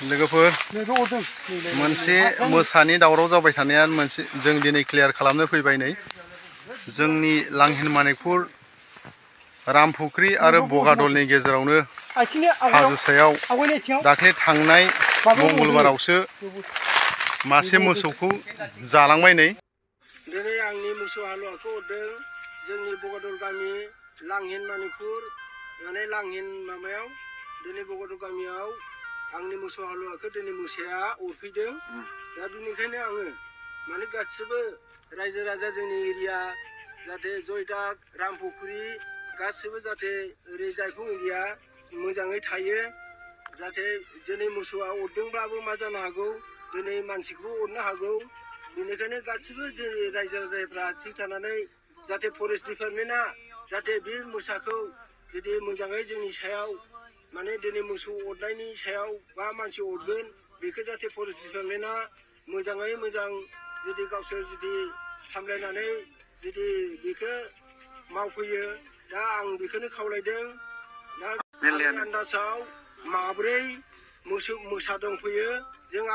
लोगोफोर मोनसे मोसानि दावराव जाबाय थानाया मोनसे जों दिनै क्लियार खालामनो फैबाय नै जोंनि लांहिन मानिकपुर रामफुख्रि आरो बगादलनि गेजेरावनो हाजो सायाव दाख्लै थांनाय मंगलबारावसो मासे मोसौखौ जालांबाय नै दिनै आंनि मोसौ हालुवाखौ हरदों जोंनि बगादल गामि लांहिन मानिकपुर माने लांहिन माबायाव दिनै बगादल गामियाव आंनि मोसौ हालुवाखौ दिनै मोसाया अरफैदों दा बिनिखायनो आङो माने गासिबो रायजो राजा जोंनि एरिया जाहाथे जयदाग रामफुख्रि गासिबो जाहाथे ओरै जायफुं एरिया मोजाङै थायो जाहाथे दिनै मोसौआ अरदोंब्लाबो मा जानो हागौ दिनै मानसिखौबो अरनो हागौ बेनिखायनो गासिबो जोंनि रायजो राजाफ्रा थिग थानानै जाहाथे फरेस्ट डिपार्टमेन्टआ जाहाथे बे मोसाखौ जुदि मोजाङै जोंनि सायाव माने दिनै मोसौ अरनायनि सायाव बा मानसि अरगोन बेखौ जाहाथे फरेस्ट डिपार्टमेन्टआ मोजाङै मोजां जुदि गावसोर जुदि सामलायनानै जुदि बेखौ मावफैयो दा आं बेखौनो खावलायदों दा आन्दाजाव माब्रै मोसा दंफैयो जों